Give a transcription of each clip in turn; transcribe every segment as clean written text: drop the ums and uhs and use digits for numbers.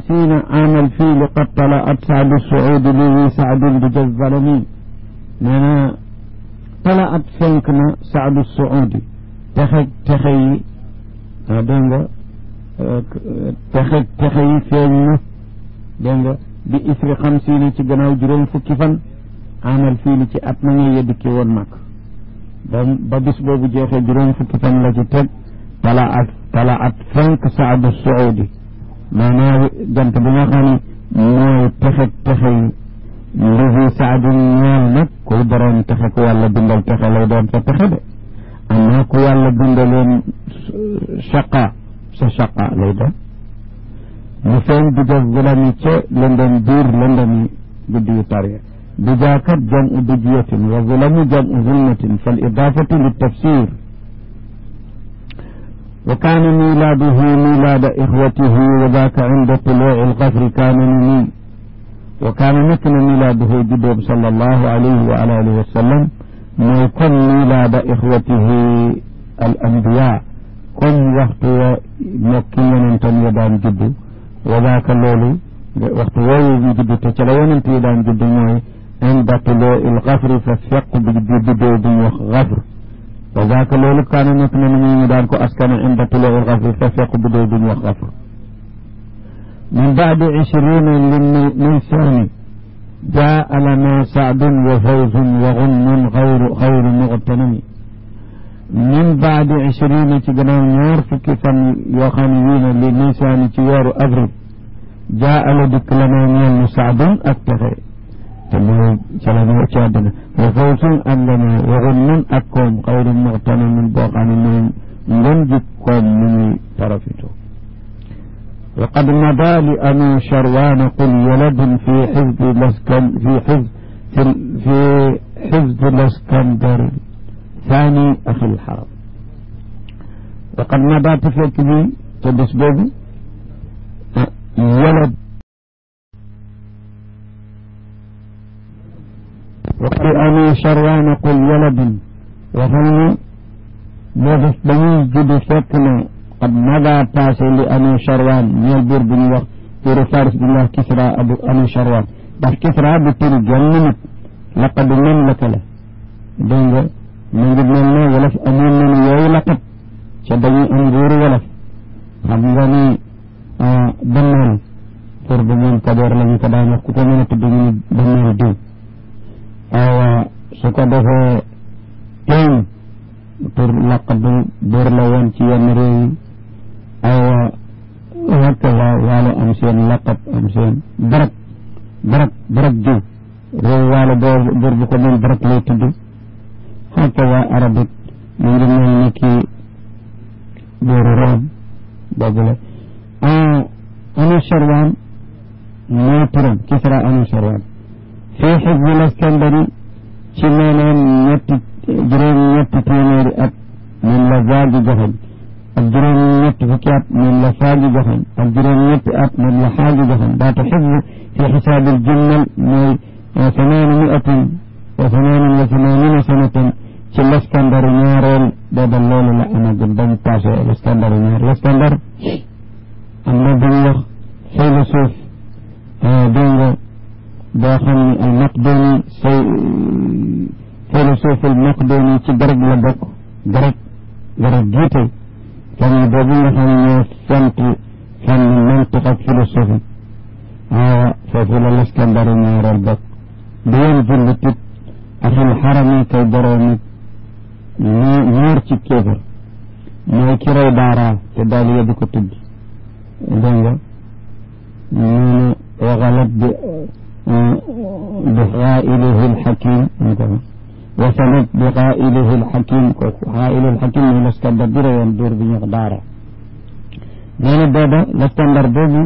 50 عام الفيل قد طلعت سعد السعود لي سعد بجزلني نانا طلعت فنكنا سعد السعودي تخي دنگا تخي فينا دنگا بإثر 50 ci gannaaw juróom fukki fan amal fii li ci at ma ngay yëddi woon mag ba bis boobu jeexee juróom fukki fan la ci teg talaat fenk saadu saudi maanaam jant bi nga xam ne mooy texe yi livi saadu ñeel nag kuy borom texe ku yàlla bindal texe lay doon sa texe de amma ku yàlla bindaloon shaqa sa shaqa lay doon mu feeñ diga zulami ca lëndëm biir lëndëmi guddi yu tariya dijaakat jamu dijiyatin wa zulamu jamu zulmatin fal idaafatu liltafsir wa kaana miilaaduhu miilaada ixwatihi wa daaka inda tuluuci alqafri kaana nini wa kaana nekk na miilaaduhu juddóom sallallahu alayhi wa alihi wa sallam mooy comme miilaada ixwatihi al anbiya comme waxtu wa mokki yonentam ya daan juddu wa daaka loolu waxtu woowu ñu juddu te ca la yonent yi daan juddu mooy inda tuluuci alqafri fa fekk bi juddoo bu ñu wax gafr wa daaka loolu kaana nekk na ni ñu daan ko askana inda tuluuci alqafri fa fekk bidoo bu ñu wax gafr min baadi 20 للنيسان جاء لنا سعد وفوز وغنم غير مغتنم من بعد 20 ci gannaaw ñaar fukki fan yoo xam ne wii na للنيسان ci weeru avril jaa la dikk lana ñeel nu saadun ak texe te mooy ca la ñëw ci àddina wa fawsun ak ngana wa ghunmun ak koom xayru muxtanamin boo xam ne mooy ngën ji koom mu ñuy parafito wa qad mada li anu sharwan qul yaladun fi xizbi laskan fi xizbi laskandar thani axi lxaram wa qad mada te fekk bi te bis boobu ولد وقرأني شروان قل ولد وهل بوغس بني جد فكنا قد مضى تاسي لأني شروان يلبر بن وقت تير فارس بالله كسرى أبو أني شروان بس كسرى بطير جنمت لقد من لك له دنجا من قد من ولف أمين من يوي لقد شبني أنظور ولف حمدني banneel pour bu ngeen kajoor lañu ko daan wax ku ko mën a tudd ñu banneel diw aywa su ko defee teeñ pour laqadu buur la woon ci yenn réew yi aywa hakaza waalo am seen laqab am seen barak diw réew waalo buur bu ko mën barak lay tudd hakaza arabit mu ngi mel ni ki buuru Room boobu la أنا شروان ناترا كسرى أنا شروان في حزب الاسكندري شمانا جرين تيمير أب من لزاج جهن الجرين فكيات من لفاج جهن الجرين أب من لحاج جهن ذات حزب في حساب الجمل من 888 سنة في الاسكندر نارل باب الليل لا أنا قدام تاسع الاسكندر نار الاسكندر أما بنيخ فيلسوف دينغو بوخمي المقدوني فيلسوف المقدوني ci grec la bokk grec jiite famille boobu nga xam ne ñoo sant fan mantiq ak philosophie foofu la Iskandar ñaareel bokk du woon jullit it axil xaram yi kay boroomi ñaar ci kéefar mooy ki rey daara te daal yóbbu ko tudd dégg nga وغلط بقائله الحكيم وسند بقائله الحكيم قائل الحكيم من الاسكندر يندور بمقداره نانا بابا الاسكندر بابي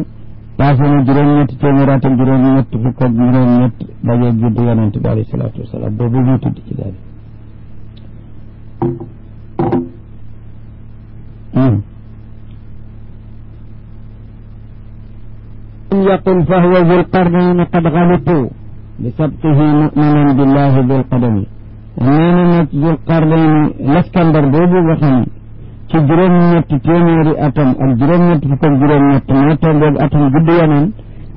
باسنا جرون نت تيمرات جرون نت فك جرون نت باجي جد يونت عليه الصلاه والسلام بابي نت ci dal يقل فهو ذو القرنين قد غلطوا بسبقه مؤمنا بالله ذو القدم أننا ذو القرنين الاسكندر بوبو وخمي ci juróom-ñetti téeméeri atam ak juróom-ñetti fukk ak juróom-ñett moo tombeeg atam gudd yeneen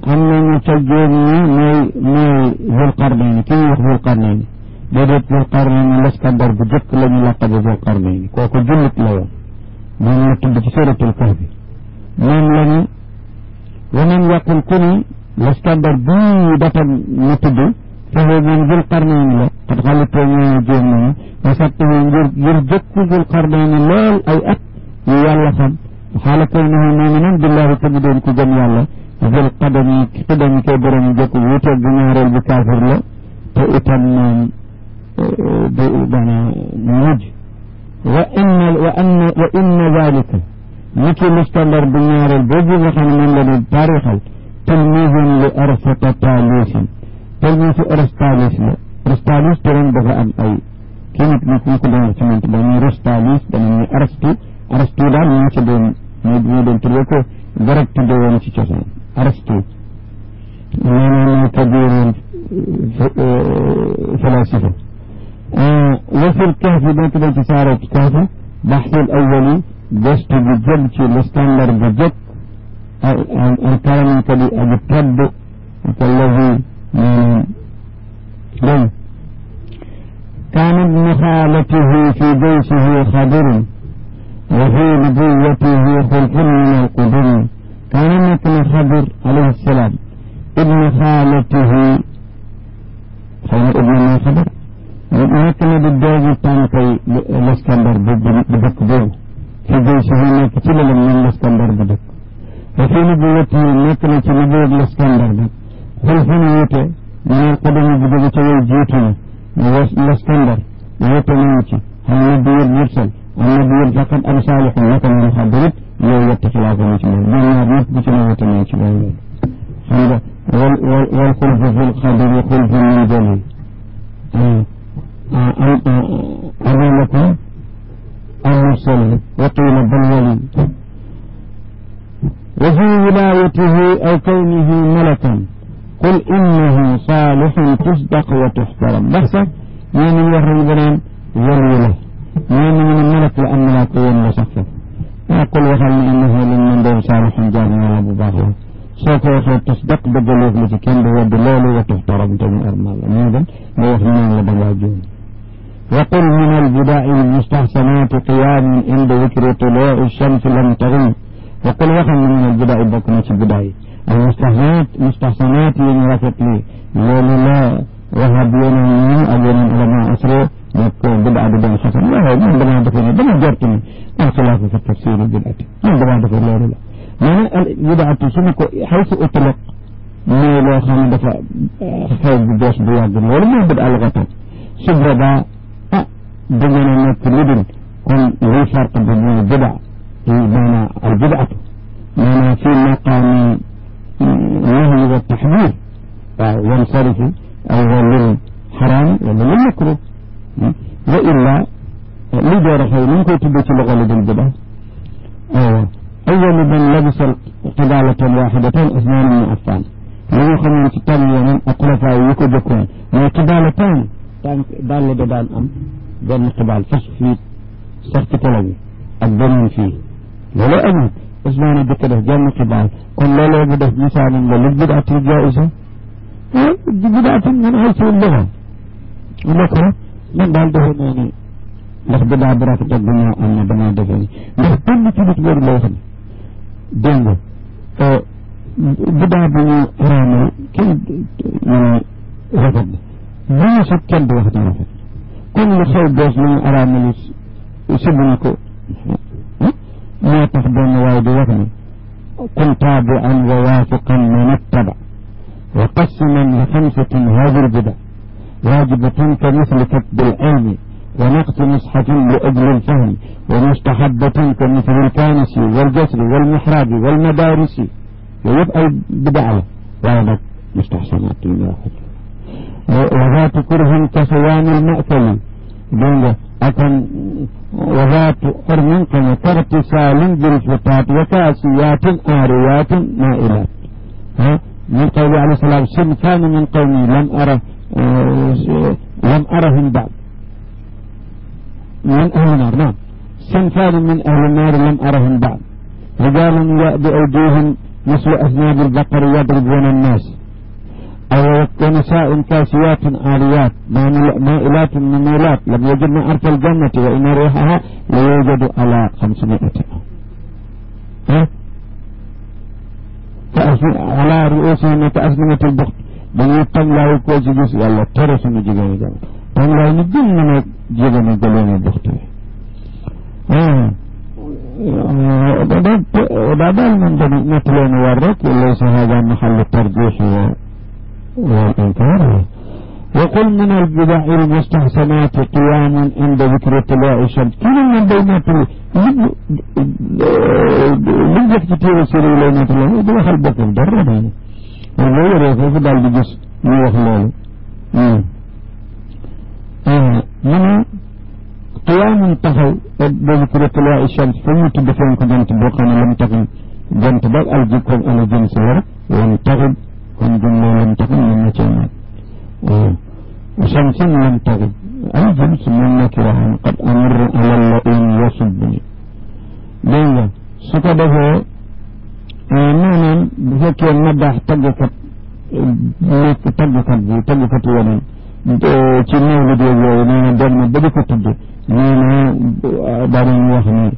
am nañu ca jéem ni mooy Zulqarnayni ki ñuy wax Zulqarnayni déedéet Zulqarnayni Laskandar bu jëkk la ñu laqabe Zulqarnayni kooku jullit la woon moom la tudd ci suratul Kahfi moom la ñu weneen yàqul ku ni Laskandar bii datam mu tudd fexe moom Zulqarnayni la xat xalitoo ñooñu jéem nañu wa sattuhu ngir jëkku Zulqarnayni lool ay at yu yàlla xam xaala kawnahu mu'minan billahi te mu doon ku gëm yàlla Zul qadami koy borom jëkku wuuteeg bu ñaareel bi kaafir la te itam moom dana mujj wa inna zalika niki Laskandar bu ñaareel boobu nga xam ne moom la ñu taarixal tilmiizun li Aristotalisin tilmiisu Aristoteles la Aristoteles turam dafa am ay kii nit ñi ku ko doon ci moom dañuy Aristoteles dañuy Aristote daal moo ci doon moo doon tuddee ko garab tuddee woon ci cosaan Aristote mooy kabiirul falasifa wa fil Kahfi donc dañ ci saaree ci Kahfi baxsul awwali gëstu bi jëm ci Laskandar bu jëkk alkaramin kadi aji tedd kallazi maanaam كان ابن خالته في جيشه خضر وفي نبوته خلف من القدر كان ابن خضر عليه السلام ابن خالته خير ابن من خضر لكن بالداجي تانكي الاسكندر بدك بو في جيشه كتير من الاسكندر بدك وفي نبوته لكن نبوة الاسكندر خلف من القدر بدك تقول جيتنا Laskandar woote nañu ci xam nabiyul mursal am nabiyul faqat am saalihun naka la xabarit yow yett xilaafa na ci moom ñoom ñaar ñëpp bu ci ne woote nañu ci loolu xam nga wal xulfu fil xadiri xulfu min jalil amalakum al mursalin wa qila bal wali wa fi wilayatihi aw kawnihi malakan قل إنه صالح تصدق وتحترم بس من يهرب بنان ولي له من الملك لأن لا قوم وصفه يقول وخلنا إنه لمن دون صالح جامع أبو باخر سوف تصدق بالدلوف التي كان هو الدلال وتحترم جميع أرمال أميدا ويخلنا لبلاجون وقل من البداء المستحسنات قيام عند ذكر طلوع الشمس لم تغيب وقل وخلنا من البداء بكنة البداية المستحسنات ينرفت لي لا وهابيون من أبيون علماء أسره يكون بدعة بدعة حسن لا هو من بدعة دفعنا بدعة جارتني الخلاف في التفسير البدعة من بدعة دفع الله لا معنى البدعة سنك حيث أطلق ما لا خان دفع خير بدوش بياد الله ولم بدعة لغته سبرا بمعنى نتلدن كن لي فرق بين البدعة بمعنى البدعة معنى في مقام النهي والتحذير ينصرف أو للحرام ولا للمكروه وإلا لدور خير ممكن تبت لغلد البدع أول من لبس قبالة واحدة عثمان بن عفان لو خمين تتالي من أقلفا يكجكون من قبالتان دال لدان أم بين قبال فشفي سخت تلوي الضمن فيه ولا أجد عثمان بكده جنة قبال كن لا يبدأ مثالا للبدعة الجائزة بدعة من حيث اللغة ولكن من بالده يعني لك بدعة برافة الدنيا أن بنا دفعني نحن تبت غير لوحن دينه بدعة بني أرامل كل يعني رفض ما يسكن بوحد رفض كل خير بوز من أرامل يسبنكو ما تخدم وايد وغني كن تابعا ووافقا من اتبع وقسما لخمسة هذه البدع واجبة كمثل كتب العلم ونقط مصحف لأجل الفهم ومستحبة كمثل الكانس والجسر والمحراب والمدارس ويبقى بدعة وهذا مستحسنات وذات كره كصيام المأكل أكن وذات حرم كاغتسال بالفتات وكاسيات آريات مائلات من قول عليه السلام كان من قومي لم أرهم بعد من أهل النار نعم صنفان من أهل النار لم أرهم بعد رجال بأيديهم مثل أذناب البقر يضربون الناس أو ونساء كاسيات عاريات مائلات مميلات لم يجدن أرث الجنة وإن ريحها ليوجد على 500 على رؤوسهم كأزمنة البخت بل يتم لا يكون جيس يلا ترس من جيجاني جانا تم لا ينجل من جيجاني جلوني البخت وبعدال من مثلين ورق وليس هذا محل الترجيح والإنكار. وقل من البدع المستحسنات قيام عند ذكر طلوع الشمس كل من بينات لجك كتير سيري لينات الله إذا وخل بكم دربين وغير يخوف دال بجس يوخلال من قيام تخو بذكر طلوع الشمس فمت بفين كجنت بوقنا لم تكن جنت بل الجكم على جنس ورق وانتغب كن جنة لم تكن من نجمات وشمس لم تغب الجنس من نكرة قد أمر على الذين يصبني ليه سكده نونا بذكي المدح تجكت ونن تنين لدي نونا دلنا بدك تدي نونا دارين وحني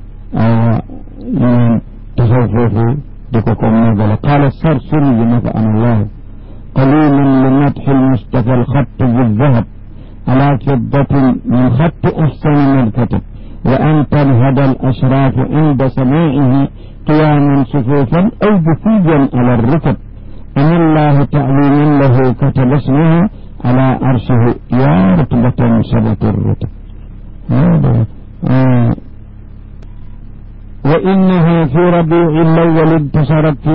تصوفه دكوكم نقل قال السرسري نفعنا الله قليل لمدح المصطفى الخط بالذهب على فضة من خط أحسن من الكتب وأن تنهد الأشراف عند سماعه قياما صفوفا أو جثيجا على الركب أن الله تعليما له كتب اسمه على عرشه يا رتبة سبت الرتب وإنها في ربيع الأول انتصرت في